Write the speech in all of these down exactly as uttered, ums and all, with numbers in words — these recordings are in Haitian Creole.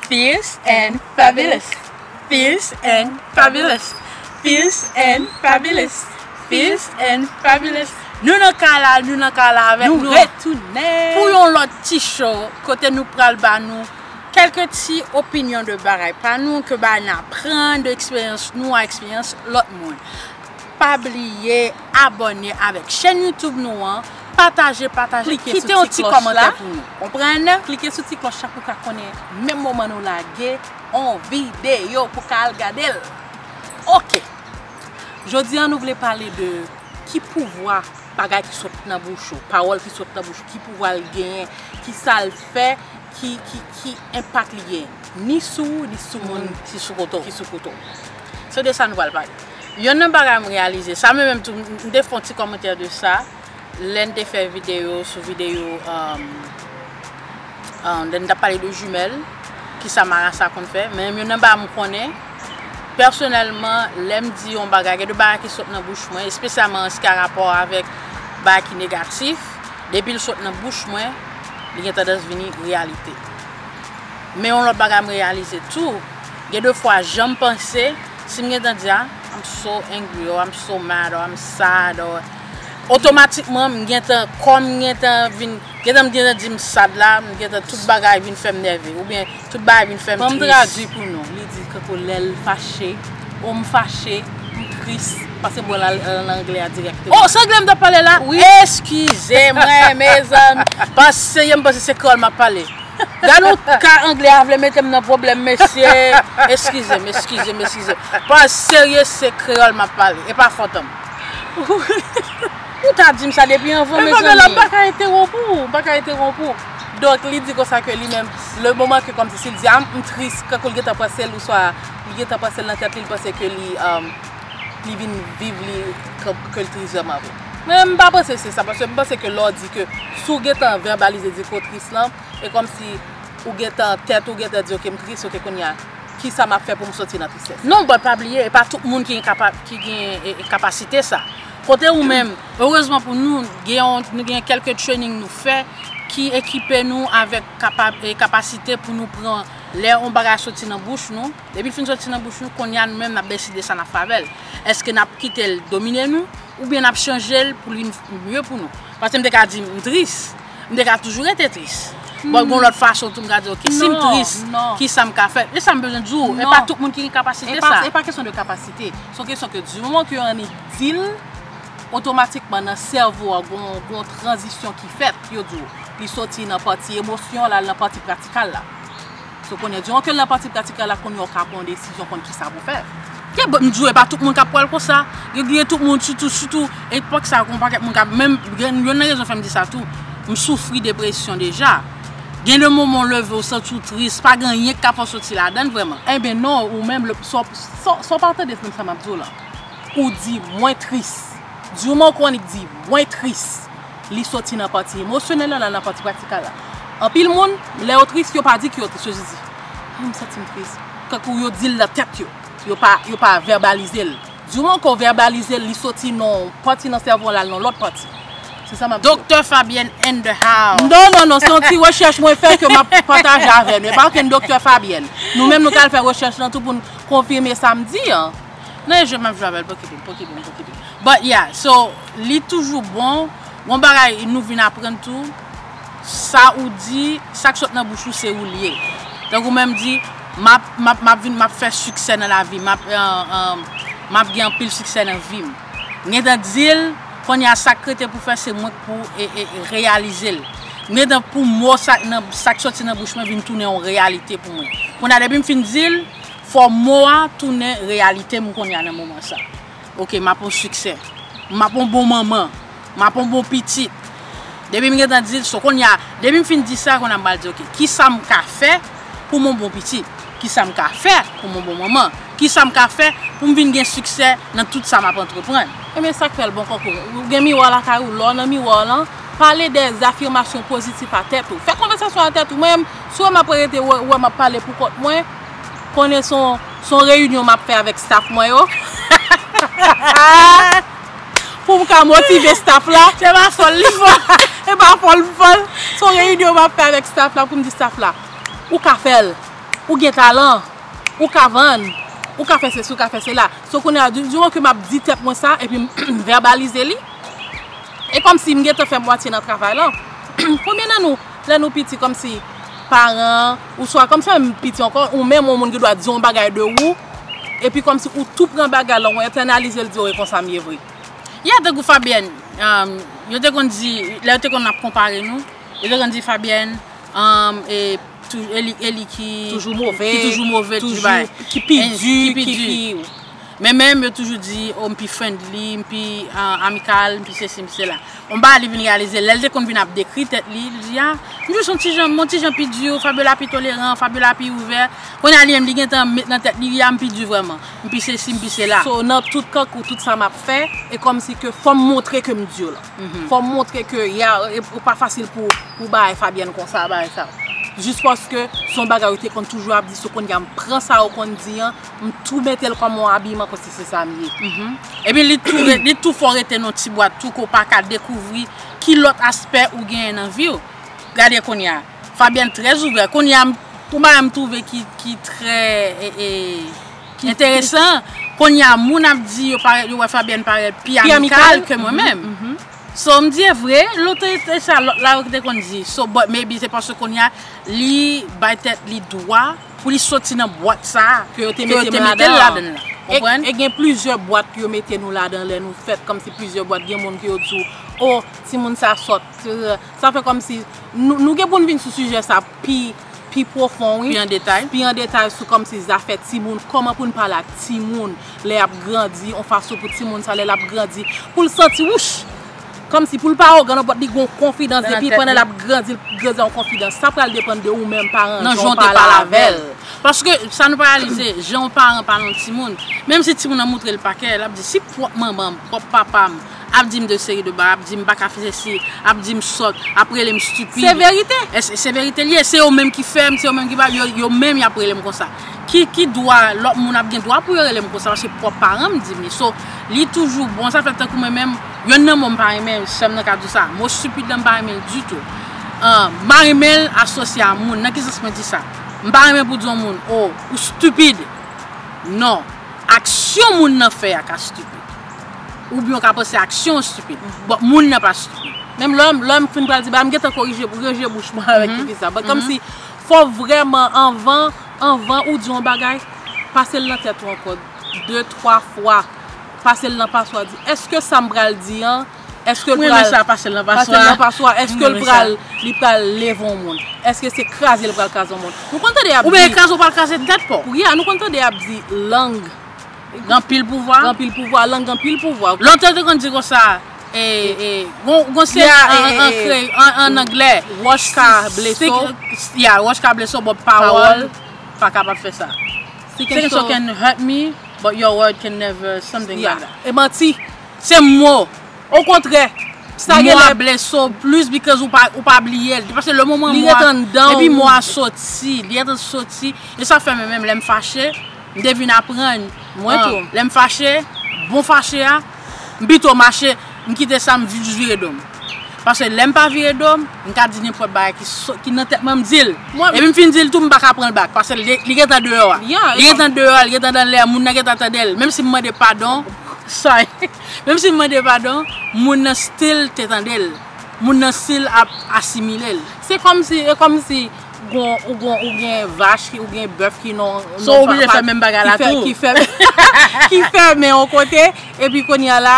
Fierce and fabulous. Fierce and fabulous. Fierce and fabulous. Fierce and fabulous. Nou nan kay la, nou nan kay la avèk nou. Nou retounen. Pou yon lòt ti show, kote nou pral ba nou kèlke ti opinyon de bagay pa nou, ke bagay n aprann de eksperyans nou a eksperyans lòt moun. Pa bliye abòne avèk chèn YouTube nou an, pataje, pataje, kite yon ti kòmantè pou nou. Konprann? Klike sou ti klòch la pou w ka konnen menm moman nou lage yon videyo pou w ka al gade l. Oke. Jodi a, nou vle pale de ki pouvwa bagay ki sot nan bouch ou, pawòl ki sot nan bouch ou, ki pouvwa l genyen, ki sa l fè, ki, ki, ki enpak li genyen, ni sou ou, ni sou moun ki sou kote w. Se de sa nou pral pale. Yonn nan bagay m reyalize, sa mwen menm tou, m te fè yon ti kòmantè de sa, lè n te fè videyo sou videyo, um, um, lè n t ap pale de jimèl, ki sa marasa konn fè, men yonn nan bagay m konnen, pèsonèlman, lè m di yon bagay, gen de bagay ki sot nan bouch mwen, espesyalman an se ki a rapò avèk bagay ki negatif, depi l sot nan bouch mwen, li gen tandans vini reyalite. Men yon lòt bagay m reyalize tou, gen de fwa jan m panse, si m gentan di a, "I'm so angry," or "I'm so mad," or "I'm sad," or otomatikman, m gentan, kò m gentan vin, gentan m gentan di m sad la, m gentan tout bagay vin fè m nève, oubyen tout bagay vin fè m tris. Ban m tradui pou nou. Li di kankou lè l fache, o m fache, m tris, paske bon, l al nan anglè a dirèkteman. Oh, se anglè m t ap pale la? Wi. Eskize mwen, mezanmi. Paske serye, m panse se kreyòl m ap pale. Gade yon ka anglè a vle mete m nan pwoblèm, mesye. Eskize m, eskize m, eskize m. Paske serye, se kreyòl m ap pale, e pa fantom. Ou ta di m sa depi anvan, mezanmi. Pamela, m pa ka entewonp ou, m pa ka entewonp ou. Donk, li di konsa ke li menm, le moman ke kòmsi si l di, "Ah, m tris," kankou l gentan panse l, oswa li gentan panse l nan tèt li, li panse ke li, um, li vin viv li ke, ke l tris vrèman vre. Men m pa panse se sa, paske m panse ke lè w di ke si w gentan vèbalize di ke w tris lan, e kòmsi ou gentan tèt ou gentan di, "Ok, m tris, ok, kounye a, ki sa m ap fè pou m soti nan tristès?" Non, but pa bliye, e pa tout moun ki gen kapa-, ki gen, e, e, kapasite sa. Kote ou menm, erezman pou nou, gen yon, nou gen kèlke training nou fè ki ekipe nou avèk kapa-, e, kapasite pou nou pran, lè yon bagay soti nan bouch nou, depi l fin soti nan bouch nou, kounye a nou menm n ap deside sa n ap fè avè l. Èske n ap kite l domine nou, oubyen n ap chanje l pou li vin mye pou nou? Paske m te ka di m tris, m te ka toujou rete tris. Bon, gon lòt fason tou m ka di, "Ok, si m tris, ki sa m ka fè?" E sa m bezwen di w, e pa tout moun ki gen kapasite sa. E pa kesyon de kapasite. Se yon kesyon ke di moman ke w annik di l, otomatikman nan sèvo a, gon, gon tranzisyon ki fèt, yo di w. Li soti nan pati emosyon, l al nan pati pratikal la. So, kounye a, diwan ke l nan pati pratikal la, kounye a w ka pran yon desizyon konn kisa pou w fè. Ke bon, m di w, e pa tout moun k ap pral konsa. Gen, gen tout moun, sitou, sitou, epòk sa, gon pakèt moun k ap, menm, gen, yonn nan rezon fè m di sa tou, m soufri depresyon deja. Gen de moman w leve, w santi w tris, pa gen anyen k ka fè w soti ladan l vrèman. Enben non, ou menm, le, sa, sa, sa w pa tande menm sa m ap di w lan. Ou di, "Mwen tris." Diman w konn di, "Mwen tris," li soti nan pati emosyonèl la, l al nan pati pratikal la. Anpil moun, lè yo tris, yo pa di ke yo tris, yo jis di, "Ah, m santi m tris." Kankou yo di l nan tèt yo. Yo pa, yo pa vèbalize l. Diman ke w vèbalize l, li soti nan yon pati nan sèvo w, l al nan lòt pati. Se sa m ap di w. Doktè Fabienne in the house. Non, non, non, se yon ti rechèch mwen fè ke m ap pataje avè nou. E pa okenn Doktè Fabienne. Nou menm, nou t al fè rechèch lan tou pou n konfime sa m di an. Non, e jwe m ap jwe avè l, pa okipe m, pa okipe m, pa okipe m. But yeah, so, li toujou bon. Gon bagay nou vin aprann tou, sa ou di, sa k sot nan bouch ou, se ou l ye. Tankou mwen m di, m ap, m ap, m ap vin, m ap fè siksè nan lavi, m ap, eh, eh, m ap gen anpil siksè nan vi m. M gentan di l, kounye a sa k rete pou fè, se mwen k pou, e, e, e, reyalize l. M gentan pou mo sa, nan, sa k soti nan bouch mwen vin tounen yon reyalite pou mwen. Kounye a, depi m fin di l, fò mo a tounen reyalite m kounye a nan moman sa. Ok, m ap yon siksè. M ap yon bon manman. M ap yon bon pitit. Depi m gentan di l, so kounye a, depi m fin di sa, kounye a m pral di, ok, ki sa m ka fè pou m yon bon pitit? Ki sa m ka fè pou m yon bon manman? Ki sa m ka fè pou m vin gen siksè nan tout sa m ap antreprann? Ebyen, sa k fè l bon kankou, ou gen miwa lakay ou, lè w nan miwa w lan, pale dè afimasyon pozitif a tèt ou. Fè konvèsasyon a tèt ou. Mwen menm, si w wè m ap rete, w wè, w wè m ap pale pou kont mwen, konnen se yon, se yon reyinyon m ap fè avèk staff mwen yo. Pou m ka motive staff la. Se pa fòl li fòl. E pa fòl m fòl. Se yon reyinyon m ap fè avèk staff la pou m di staff la, ou ka fè l. Ou gen talan, ou ka vann, ou ka fè sesi, ou ka fè sela. So kounye a, di, di moman ke m ap di tèt mwen sa, epi m vèbalize li, e kòmsi m gentan fè mwatye nan travay lan. Konbyen nan nou, lè nou piti, kòmsi paran, ou swa kòmsi menm piti ankò, ou menm yon moun gen dwa di yon bagay de ou, epi kòmsi ou tou pran bagay lan, ou entènalize l, di, "O, e konsa m ye vre." Yeah, tankou Fabienne, um, yo te konn di, lè yo te konn ap konpare nou, yo te konn di Fabienne, um, e, tou, e li, e li ki, toujou move, ki toujou move, toujou bay. Ki pi di, ki pi di. Men menm, yo toujou di, "O, m pi friendly, m pi, uh, amikal, m pi sesi, m pi sela." On bagay li vin reyalize, lè l te konn vin ap dekri tèt li, li di, "A, m jis yon ti jan, m yon ti jan pi di, Fabiola pi toleran, Fabiola pi ouvè." Kounye a li menm, li gentan met nan tèt li, "A, m pi di vrèman, m pi sesi, m pi sela." So, nan tout kankou, tout sa m ap fè, e kòmsi ke fò m montre ke m di la. Fò m montre ke, ya, e, e pa fasil pou, pou bagay Fabienne konsa, bagay sa. Jis paske se yon bagay yo te konn toujou ap di, so kounye a m pran sa yo konn di an, m tou mete l kòm yon abiman, kòmsi se sa m ye. Epi li tou re-, li tou fò rete nan ti bwat tou, ke w pa ka dekouvri ki lòt aspè ou genyen nan vi w. Gade kounye a, Fabienne trè ouvè. Kounye a, m, yon bagay m twouve ki, ki trè, e, e, enteresan. Kounye a, moun ap di yo parèt, yo wè Fabienne parèt pi amikal ke mwen menm. So, m di, e vre, lòt te, te sa, lòt la, yo te konn di. So, but maybe se paske kounye a, li bay tèt li dwa pou li soti nan bwat sa a ke yo te mete l ladan l la. Konprann? E gen plizyè bwat yo mete nou ladan lè nou fèt, kòmsi plizyè bwat, gen moun ke yo di w, "O, timoun sa sòt." Sa fè kòmsi nou, nou gen pou n vin sou sijè sa pi, pi pwofon, wi. Pi an detay. Pi an detay sou kòmsi zafè timoun, kòman pou n pale ak timoun lè y ap grandi, yon fason pou timoun sa, lè l ap grandi, pou l santi, wouch, kòmsi pou l pa awogan non, but li gen yon konfidans, depi pandan l ap grandi, l grandi an konfidans. Sa pral depann de ou menm, paran, jan w pale avè l. Paske sa nou pa reyalize, jan yon paran pale yon timoun, menm si timoun nan moutre l pa kè, l ap di, si pwòp manman m, pwòp papa m, ap di m de seri de bagay, ap di m pa ka fè sesi, ap di m sòt, ap rele m stupid. Se verite. E se, se verite li ye, se yo menm ki fè m, se yo menm ki ba, yo, yo menm y ap rele m konsa. Ki, ki dwa, lòt moun ap gen dwa pou yo rele m konsa, paske pwòp paran m di m li. So, li toujou bon, sa fè tankou mwen menm, yonn nan mo m pa renmen, sè m nan ka di w sa, mo stupid la m pa renmen l ditou. Ah, m pa renmen l asosye a moun, nan ki sans mwen di sa? M pa renmen pou di yon moun, o, ou stupid. Non. Aksyon moun nan fè a ka stupid. Oubyen w ka panse aksyon an stupid. But moun nan pa stupid. Menm lè, lè m fin pral di bagay, m gentan korije, ranje bouch mwen avèk ki fi sa. But kòmsi, fò vrèman, anvan, anvan ou di yon bagay, pase l nan tèt ou ankò de, twa fwa. Pase l nan paswa, di, èske sa m pral di an, èske l pral, pase l nan paswa, èske l pral, li pral leve yon moun? Èske se kraze l pral kraze yon moun? Nou konn tande y ap di. Oubyen kraze w pral kraze tèt pa w. Yeah, nou konn tande y ap di lang. Gen anpil pouvwa. Gen anpil pouvwa, lang gen anpil pouvwa. Lontan yo te konn di konsa, e, e, gon, gon se an, an, an kreyòl, an, an anglè. Wòch ka blese w. Yeah, wòch ka blese w, but pawòl pa kapab fè sa. Sick and so can hurt me, but your word can never, something like that. E manti. Se mo. Okontrè, sa gen lè mo a blese w plis because ou pa, ou pa bliye l. Paske le moman mo a, epi mo a soti, li gentan soti. E sa fè mwen menm, lè m fache, m te vin aprann. Mwen tou. Lè m fache, bon fache a, m pito mache, m kite sa, m jis vire do m. Paske lè m pa vire do m, m ka di nenpòt bagay ki so-, ki nan tèt mwen, m di l. Epi m fin di l tou, m pa ka pran l back, paske li, li gentan deyò a. Li gentan deyò a, li gentan anlè, moun nan gentan tande l. Menm si m mande padon, sorry. Menm si m mande padon, moun nan still te tande l. Moun nan still ap asimile l. Se kòmsi, e kòmsi gon, ou gon, ou gen vach ki, ou gen bèf ki nan, so w oblije fè menm bagay la tou. Ki fè, ki fèmen yon kote, epi kounye a la,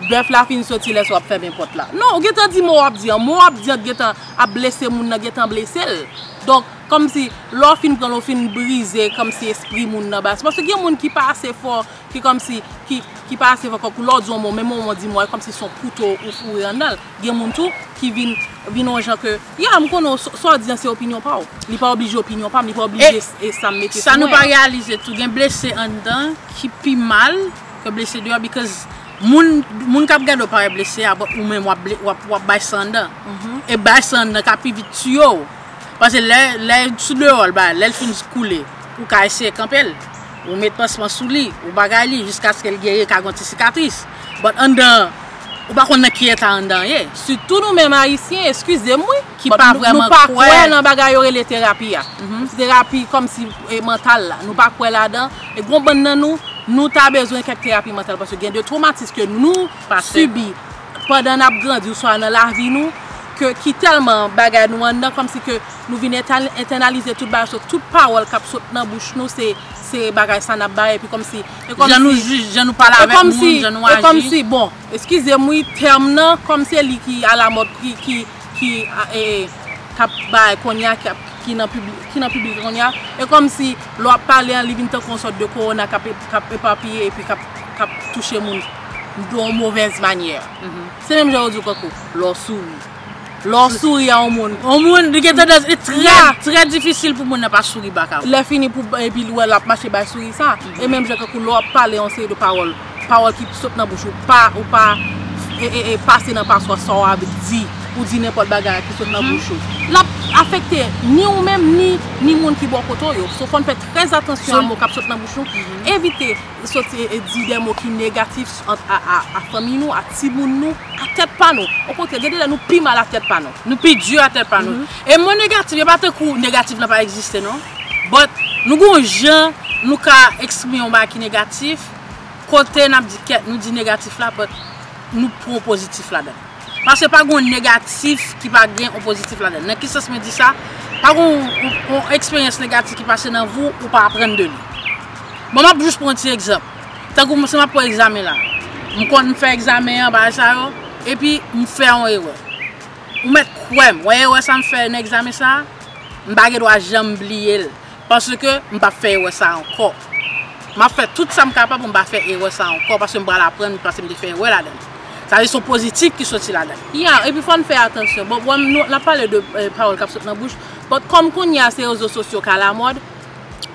bèf la fin soti lè sa w ap fèmen pòt la. Non, ou gentan di mo w ap di an. Mo w ap di an gentan ap blese moun nan, gentan blese l. Donk, kòmsi, lè w fin pran l, ou fin brize, kòmsi espri moun nan baz. Paske gen moun ki pa ase fò, ki kòmsi, ki, ki pa ase fò, kòmsi lè w di yon mo, menm yon mo di mo a, kòmsi se yon kouto ou foure anndan l. Gen moun tou ki vin, vin yon jan ke, ya, m konnen w, sa, sa w di an se opinyon pa w. Li pa oblije opinyon pa m, li pa oblije e sa m mete sou mwen an. Sa nou pa reyalize tou, gen blese anndan ki pi mal ke blese deyò, because moun, moun k ap gade w parèt blese a, but ou menm w ap ble-, w ap, w ap bay san anndan. E bay san anndan ka pi vit tiye w. Paske lè, lè sou deyò l, ba, lè l fin koule, ou ka eseye kanpe l. Ou met pansman sou li, ou bagay li, jiskaske l geri, ka gen yon ti sikatris. But anndan, Ou pa konn nan ki eta anndan ye. Sitou nou menm Ayisyen, eskize m wi, ki pa vrèman kwè nan bagay yo rele terapi a. Terapi kòmsi e mantal la, nou pa kwè ladan. E gon bann nan nou, nou ta bezwen kèk terapi mantal paske gen de twomatis ke nou sibi pandan n ap grandi oswa nan lavi nou, ke ki tèlman bagay nou anndan kòmsi ke nou vin entènalize tout bagay, so tout pawòl k ap sot nan bouch nou se se bagay sa n ap bay epi kòmsi e kòmsi jan nou jije, jan nou pale avèk moun, jan nou aji. E kòmsi bon, eskize m wi, tèm nan kòm se li ki alamòd ki ki ki k ap bay kounye a, ki ap ki nan piblik ki nan piblik kounye a, e kòmsi lè w ap pale an li vin tankou yon sòt de kowona k ap k ap epapiye epi k ap k ap touche moun de yon movèz manyè. Se menm jan yo di w kankou lè w souri. Lè w souri a yon moun. Yon moun li gen tandans, li trè, trè difisil pou moun nan pa souri baka. Lè fini pou epi l wè l ap mache bay souri sa. E menm jan kankou lè w ap pale yon seri de pawòl, pawòl ki sot nan bouch ou pa ou pa e, e, e pase nan paswa sa w ap di, ou di nenpòt bagay ki sot nan bouch ou. L ap afekte ni ou menm ni ni moun ki bò kote w yo. So fò n fè trè atansyon a mo k ap sot nan bouch nou. Evite soti e di de mo ki negatif a fanmi nou, a timoun nou, a tèt pa nou. Okontrè, gen de lè nou pi mal a tèt pa nou. Nou pi di a tèt pa nou. E mo negatif, e pa tankou negatif la pa egziste non. But nou gen yon jan nou ka eksprime yon bagay ki negatif, kote n ap di kèt, nou di negatif la, but nou pran pozitif ladan. Paske pa gen yon negatif ki pa gen yon pozitif ladan. Nan ki sans mwen di sa? Pa gen yon eksperyans negatif ki pase nan vi w, ou pa aprann de li. Bon, m ap jis pran yon ti egzanp. Tankou mwen, si m ap pran egzamen la, m konn m fè egzamen an, bagay sa yo, epi m fè yon erè. Ou mèt kwè m, wè erè sa m fè nan egzamen sa, m pa gen dwa janm bliye l. Paske m p ap fè erè sa ankò. M ap fè tout sa m kapab pou m pa fè erè sa ankò, paske m pral aprann, paske m te fè erè ladan l. Sa vle di se yon pozitif ki soti ladan l. Ya, epi fò n fè atansyon. Bon, bon, nou, n ap pale de eh, pawòl k ap sot nan bouch. But kòm kounye a se rezo sosyo k alamòd,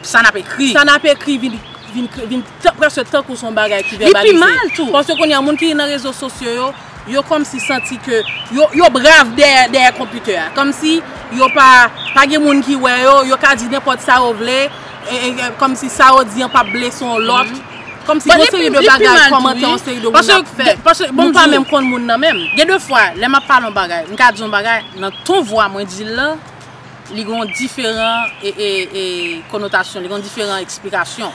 sa n ap ekri. Sa n ap ekri vin, vin, vin t- prèske tankou se yon bagay ki vèbalize. Li pi mal tou. Paske kounye a, moun ki nan rezo sosyo yo, yo kòmsi santi ke yo, yo brav dèyè, dèyè konpitè a. Kòmsi yo pa, pa gen moun ki wè yo, yo ka di nenpòt sa yo vle, e, e, e, kòmsi sa yo di an p ap blese yon lòt. Kòmsi gon seri de bagay, kòmantè yon seri de moun ap fè. Nou pa menm konn moun nan menm. Gen de fwa, lè m ap pale yon bagay, m ka di yon bagay, nan ton vwa mwen di l lan, li gen yon diferan e, e, e, konotasyon, li gen yon diferan eksplikasyon.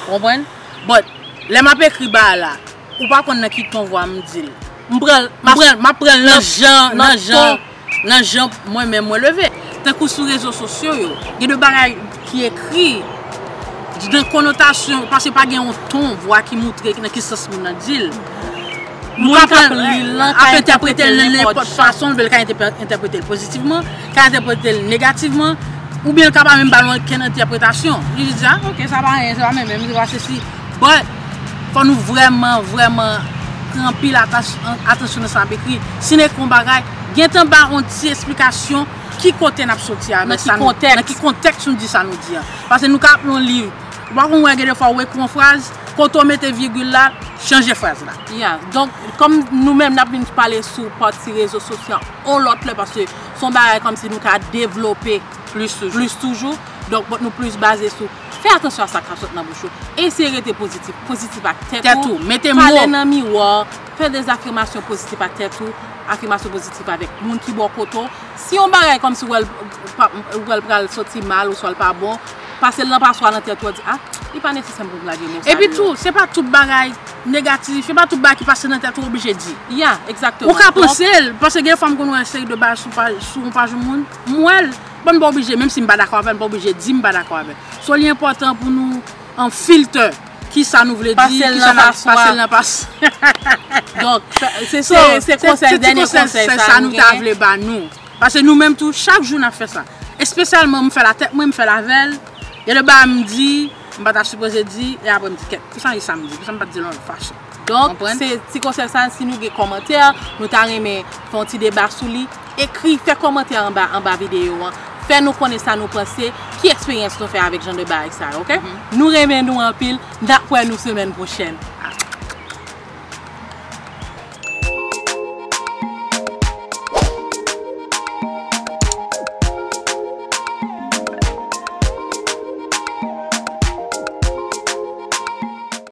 Ou konprann? But, lè m ap ekri bagay la, ou pa konn nan ki ton vwa m di l. M pran l, m ap pran l nan jan, nan jan, nan jan mwen menm mwen leve. Tankou sou rezo sosyo yo, gen de bagay ki ekri nan konotasyon, paske pa gen yon ton vwa ki moutre nan ki sans moun nan di l. Moun k ap li l lan ka entèprete l nan nenpòt fason l vle l, ka entèprete l pozitivman, ka entèprete l negativman, oubyen l ka pa menm ba l okenn entèpretasyon. Li jis di, a, oke, sa pa anyen, se pa menm, menm, se pa sesi. But, fò nou vrèman, vrèman pran anpil atansyon nan sa n ap ekri. Si n ekri yon bagay, gentan ba yon ti esplikasyon ki kote n ap soti avèk sa, nan ki kontèks nou di sa nou di an. Paske nou ka ap li yon liv, ou pa konn wè gen de fwa ou ekri yon fraz, kote w mete vigil la, chanje fraz la. Ya, donk, kòm nou menm n ap vin pale sou pati rezo sosyo yon lòt lè, paske se yon bagay kòmsi nou ka devlope plis toujou. Plis toujou. Donk, but nou plis baze sou fè atansyon a sa k ap sot nan bouch ou. Eseye rete pozitif. Pozitif ak tèt ou. Tèt ou. Mete mo. Pale nan miwa. Fè de afimasyon pozitif ak tèt ou. Afimasyon pozitif avèk moun ki bò kote w. Si yon bagay kòmsi w wè l pa- w wè l pral soti mal oswa l pa bon, pase l nan paswa nan tèt ou, di, a, li pa nesesè pou m lage mo sa deyò. Epi tou, se pa tout bagay negatif, se pa tout bagay ki pase nan tèt ou oblije di. Ya, egzakteman. Ou ka panse l, paske gen fwa m konn wè yon seri de bagay sou paj, sou yon paj yon moun, m wè l, bon, m pa oblije, menm si m pa dakò avè l, m pa oblije di m pa dakò avè l. So, li enpòtan pou nou an filtè kisa nou vle di, kisa n ap pase l nan paswa. Donk, se, se, se, se konsèy, dènye konsèy sa nou ta vle ba nou. Paske nou menm tou, chak jou n ap fè sa. Espesyalman, m fè l a tèt mwen, m fè l avè l. Gen de bagay m di, m pa ta sipoze di, e apre m di, kèt, poukisa m di sa m di, poukisa m pa t di l yon lòt fason. Donk, se ti konsèy sa, si nou gen kòmantè, nou ta renmen fè yon ti deba sou li, ekri, fè kòmantè anba, anba videyo an. Fè nou konnen sa nou panse, ki eksperyans nou fè avèk jan de bagay sa yo, oke? Nou renmen nou anpil, n ap wè nou semèn pwochèn.